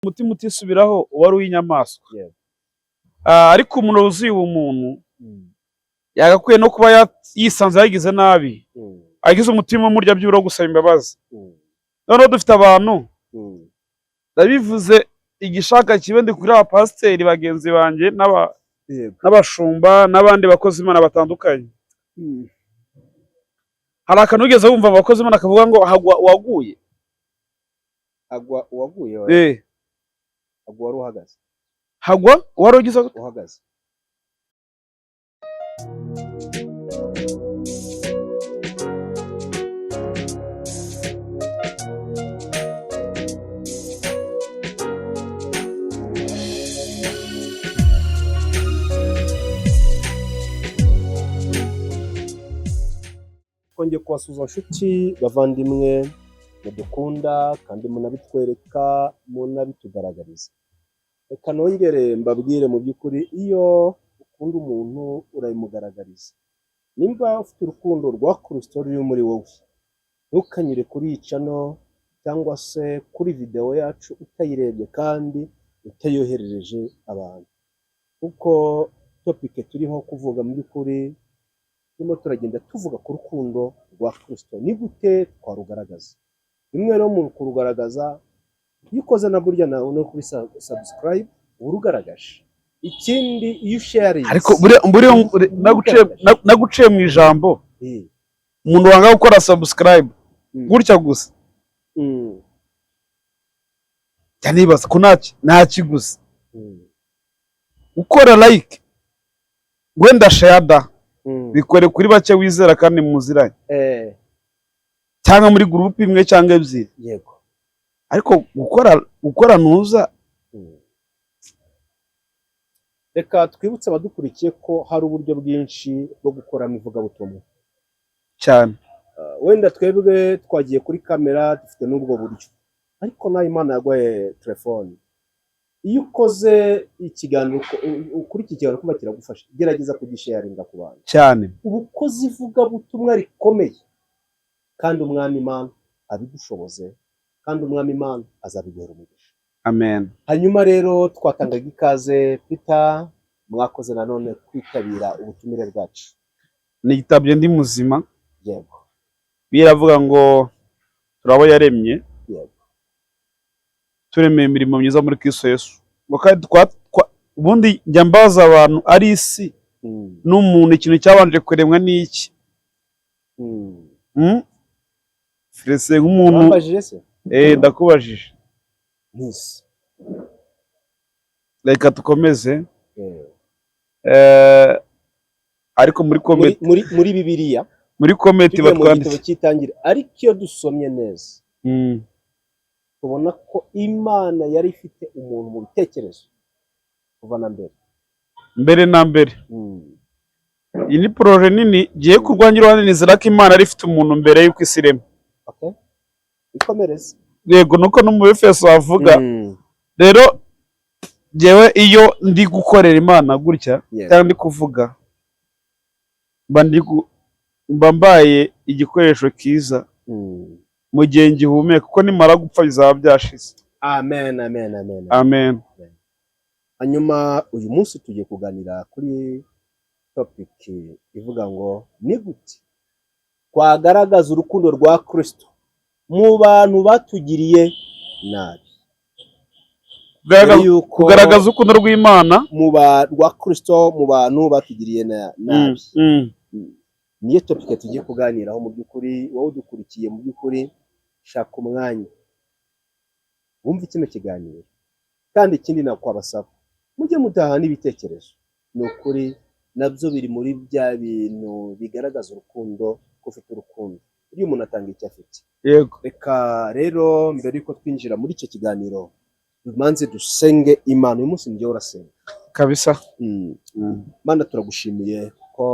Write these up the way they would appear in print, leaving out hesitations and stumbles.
Umutima utisubiraho uba ari uw'inyamaswa. Ariko umuntu wuzuye ubumuntu yagakwiye no kuba yisanze yagize nabi, agize umutima umurya byibura wo gusaba imbabazi. Noneho dufite abantu, ndabivuze igishaka kibe, ndi kuri abapasiteri bagenzi banjye n'abashumba n'abandi bakozi Imana batandukanye. Hari akantu wigeze wumva mu bakozi Imana kavuga ngo hagwa uwaguye? Agwa uwaguye? Eh. Agwa wari uhagaze. Hagwa uwari ugize gute? Uhagaze. Twongeye kubasuhuza, nshuti bavandimwe mudukunda kandi munabitwereka, munabitugaragariza. Reka nongere mbabwire, mu by'ukuri iyo ukunda umuntu urabimugaragariza. Nimba ufite urukundo rwa Kristo ruri muri wowe, ntukanyure kuri iyi channel cyangwa se kuri videwo yacu utayirebye kandi utayoherereje abantu, kuko topic turiho kuvuga, mu by'ukuri turimo turagenda tuvuga ku rukundo rwa Kristo. Ni gute twarugaragaza? Bimwe rero mu kurugaragaza, iyo ukoze na burya nawe no kuri subscribe uba urugaragaje. Ikindi, iyo usharinze Ariko buriya naguciye mu ijambo. Umuntu wanga gukora subscribe gutya gusa, njya nibaza ko nta kiguzi gukora like, wenda share da, bikore kuri bake wizera kandi muziranye, cyangwa muri group imwe cyangwa ebyiri. Ariko gukora ntuza. Reka twibutse abadukurikiye ko hari uburyo bwinshi bwo gukoramo ivugabutumwa. Cyane. Wenda twebwe twagiye kuri kamera, dufite n'ubwo buryo, ariko nawe Imana yaguhaye telefone, iyo ukoze ikiganiro kuri iki kiganiro kumva kiragufasha, gerageza kugisharinga ku bantu. Cyane. Uba ukoze ivugabutumwa rikomeye, kandi Umwami Imana abigushoboze, kandi Umwami Imana azabiguhera umugisha. Amen. Hanyuma rero twatangaga ikaze Peter, mwakoze nanone kwitabira ubutumire bwacu. Nitabye ndi muzima. Biravuga ngo turabo yaremye, turemeye imirimo myiza muri Kristo Yesu. Ngo kandi ubundi njya mbaza abantu, ari isi n'umuntu, ikintu cyabanje kuremwa ni iki? Frese nk'umuntu. Wambajije se? Eh, ndakubajije. Nk'isi. Reka dukomeze. Ariko muri Muri, comment, muri Bibiliya, muri comment tugiye mu gitabo batwandike. cy'Itangira, ariko iyo dusomye neza tubona ko Imana yari ifite umuntu mu bitekerezo kuva na mbere. Mbere na mbere. Iyi ni projet nini ngiye kurwanya uruhande, nizera ko Imana yari ifite umuntu mbere y'uko isi irema. Okay, ikomereze. Yego, nuko no mu Efeso havuga. Rero njyewe iyo ndi gukorera Imana gutya, cyangwa ndi kuvuga, mba mbaye igikoresho cyiza mu gihe ngihumeka, kuko nimara gupfa bizaba byashize. Amen, amen, amen. Amen. Hanyuma uyu munsi tugiye kuganira kuri topic ivuga ngo ni gute twagaragaza urukundo rwa Kristo mu bantu batugiriye nabi. Mbere yuko Kugaragaza urukundo rw'Imana mu rwa Kristo mu bantu batugiriye nabi. Niyo topic tugiye kuganiraho. Mu by'ukuri wowe udukurikiye, mu by'ukuri shaka umwanya wumve kino kiganiro, kandi ikindi nakwabasaba, mujye mutaha n'ibitekerezo. Ni ukuri nabyo biri muri bya bintu bigaragaza urukundo, ko ufite urukundo iyo umuntu atanga icyo afite. Reka rero mbere yuko twinjira muri icyo kiganiro, tumanze dusenge Imana. Uyu munsi njyewe urasenga. Kabisa. Mana, turagushimiye ko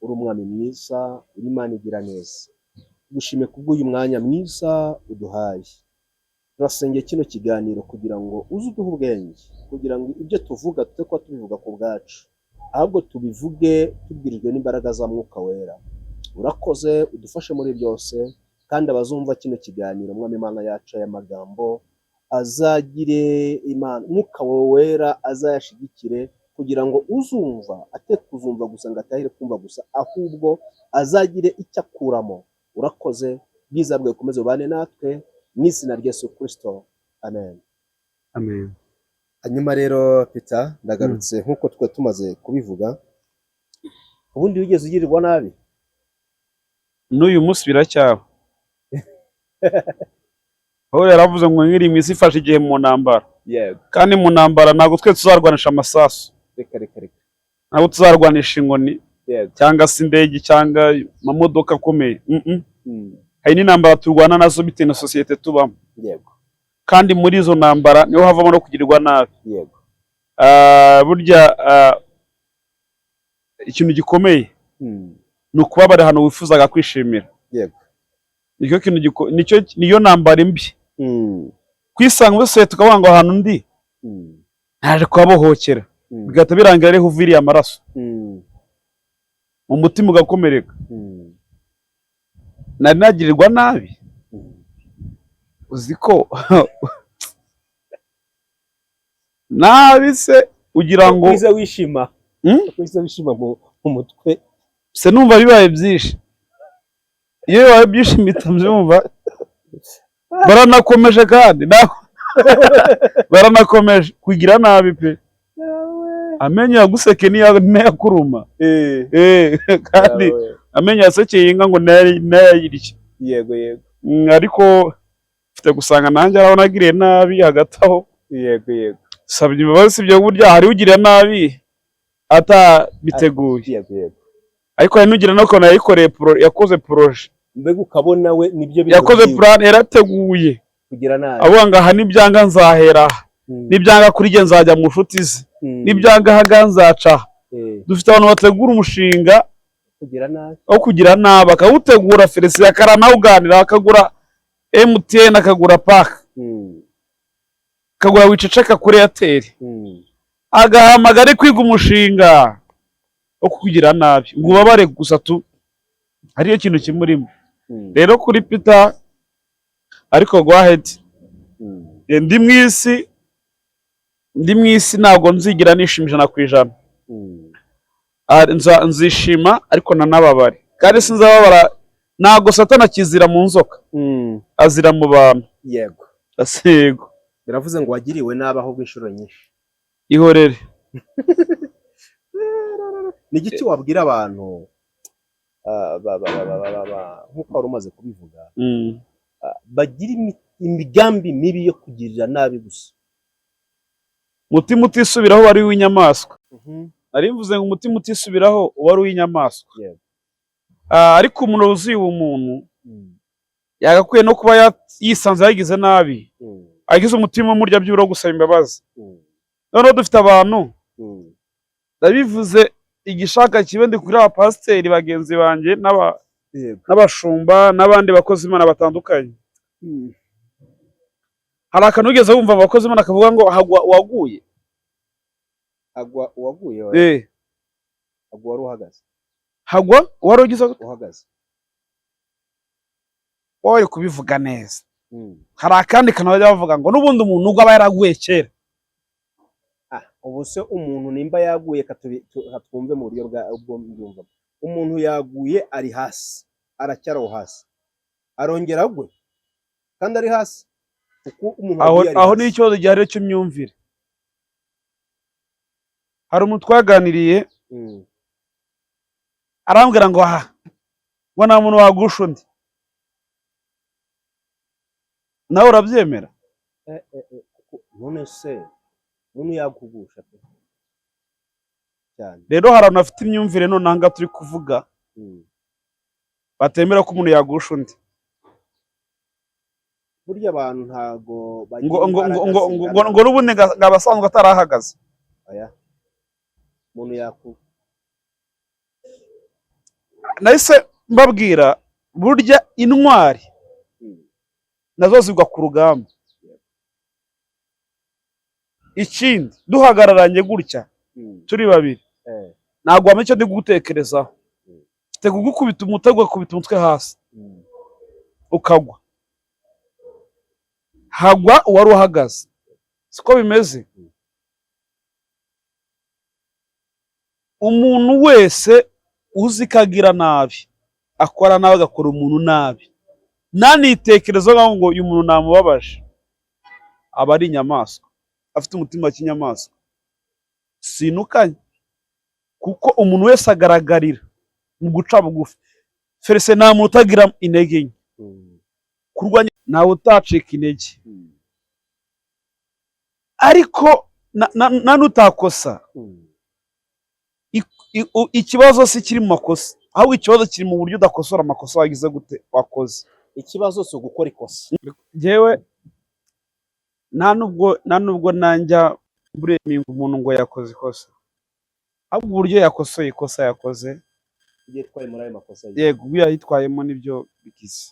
uri umwami mwiza, uri Imana igira neza. Tugushimiye kubw'uyu mwanya mwiza uduhaye. Turasengeye kino kiganiro kugira ngo uze uduhe ubwenge, kugira ngo ibyo tuvuga tute kuba tubivuga ku bwacu, ahubwo tubivuge tubwirijwe n'imbaraga za Mwuka Wera. Urakoze, udufashe muri byose, kandi abazumva kino kiganiro, Mwami Imana yacu, aya magambo Azagire Imana, Mwuka wawe Wera azayashigikire, kugira ngo uzumva ate kuzumva gusa ngo atahire kumva gusa, ahubwo azagire icyo akuramo. Urakoze, bwiza bwawe bukomeze bubane natwe mu izina rya Yesu Kristo, amen. Amen. Hanyuma rero Peter, ndagarutse nk'uko twe tumaze kubivuga. Ubundi wigeze ugirirwa nabi? N'uyu munsi biracyaba. Pawulo yaravuze ngo nkiri mu isi ifashe igihe mu ntambara. Kandi mu ntambara ntabwo twe tuzarwanisha amasasu. Reka, reka, reka. Ntabwo tuzarwanisha inkoni cyangwa se indege cyangwa amamodoka akomeye. Hari n'intambara turwana nazo bitewe na sosiyete tubamo. Kandi muri izo ntambara niho havamo no kugirirwa nabi. Burya ikintu gikomeye ni ukubabara ahantu wifuzaga kwishimira. Nicyo kintu nicyo niyo ntambara mbi. Kwisanga muri sosiyete ukavuga ngo ahantu ndi naje kuhabohokera, bigahita birangira ariho uviriye amaraso, mu mutima ugakomereka. Nari nagirirwa nabi? Uzi ko nabi se ugira ngo Wize wishima? Hmm? Wize wishima mu mutwe? Se numva bibaye byinshi. Iyo bibaye byinshi mpita mbyumva. Baranakomeje kandi baranakomeje kugira nabi pe. Amenyo yaguseke niyo ntayakuruma. Kandi amenyo yasekeye inka ngo ntayayirye. yego yego Ariko mfite gusanga nanjye arabona agiriye nabi hagati aho. yego yego Sabye imbabazi. Si ibyo, burya hari ugirira nabi atabiteguye. yego yego Ariko hari n'ugira no kubona yayikoreye yakoze projet. Mbega ukabona we nibyo bintu Yakoze byiwe plan, yarateguye kugira nabi. Avuga ngo aha nibyanga nzahera aha, nibyanga kuri jye nzajya mu nshuti ze, nibyanga aha nzaca aha. Dufite abantu bategura umushinga kugira nabi, wo kugira nabi, akawutegura, Felicien akaranawuganira, akagura MTN, akagura pack, akagura wiceceka kuri Airtel, agahamagara ari kwiga umushinga wo kugira nabi ngo ubabare gusa tu, ariyo kintu kimurimo. Rero kuri Peter, ariko go ahead. Ndi mu isi ntabwo nzigira nishima 100%. Nzishima ariko nanababare, kandi sinzababara. Ntabwo Satani akizira mu nzoka, azira mu bantu. Asigo. Biravuze ngo wagiriwe nabi ahubwo inshuro nyinshi. Ihorere. Ni igiki wabwira abantu nk'uko wari umaze kubivuga, bagira imigambi mibi yo kugirira nabi gusa? Umutima utisubiraho wari uw'inyamaswa. Nari mvuze ngo umutima utisubiraho wari uw'inyamaswa. Ariko umuntu wuzuye ubumuntu yagakwiye no kuba yisanze yagize nabi, agize umutima umurya byibura wo gusaba imbabazi. Noneho dufite abantu, ndabivuze igishaka kibe, ndi kuri abapasiteri bagenzi banjye n'abashumba n'abandi bakozi Imana batandukanye. Hari akantu wigeze wumva mu bakozi Imana kavuga ngo hagwa uwaguye? Agwa uwaguye? Eh. Agwa wari uhagaze. Hagwa uwari ugize gute? Uhagaze. Wowe uri kubivuga neza. Hari akandi kantu bajya bavuga ngo n'ubundi umuntu ubwo aba yaraguye kera. Ah, ubu se umuntu nimba yaguye, katwumve mu buryo bwa ubwo mbyumva, umuntu yaguye ari hasi, aracyari aho hasi, arongera agwe kandi ari hasi, kuko umuntu Aho waguye ari aho hasi. ni ikibazo gihari cy'imyumvire. Hari umuntu twaganiriye, arambwira ngo aha ngo nta muntu wagusha undi. Nawe urabyemera? None se umuntu yakugusha pe cyane. Rero hari abantu bafite imyumvire none aha ngaha turi kuvuga, batemera ko umuntu yagusha undi. Burya abantu ntago bagira Ngo ngo ngo imbaraga ngo ngo zingana. Ngo n'ubundi ngo aba asanzwe atarahagaze. Oya, umuntu yaku Nahise mbabwira, burya intwari nazo zigwa ku rugamba. Ikindi, duhagararanye gutya turi babiri, ntabwo wamenya icyo ndi kugutekerezaho. Mfite kugukubita umutego, ugakubita umutwe hasi, ukagwa. Hagwa uwari uhagaze, siko bimeze. Umuntu wese uzi ko agira nabi, akora nabi, agakora umuntu nabi, ntanitekerezo nkaho ngo uyu muntu namubabaje, aba ari inyamaswa, afite umutima wa kinyamaswa. Sinukanye, kuko umuntu wese agaragarira mu guca bugufi. Felicien, nta muntu utagira intege nke. Kurwanya, ntawe utacika intege, ariko nta n'utakosa. Ikibazo si kiri mu makosa, ahubwo ikibazo kiri mu buryo udakosora amakosa wagize gute, wakoze. Ikibazo si ugukora ikosa. Njyewe nta nubwo najya bureminga umuntu ngo yakoze ikosa, ahubwo uburyo yakosoye ikosa yakoze. Igihe twaye muri ayo makosa ye. Yego, uburyo yayitwayemo nibyo bigize.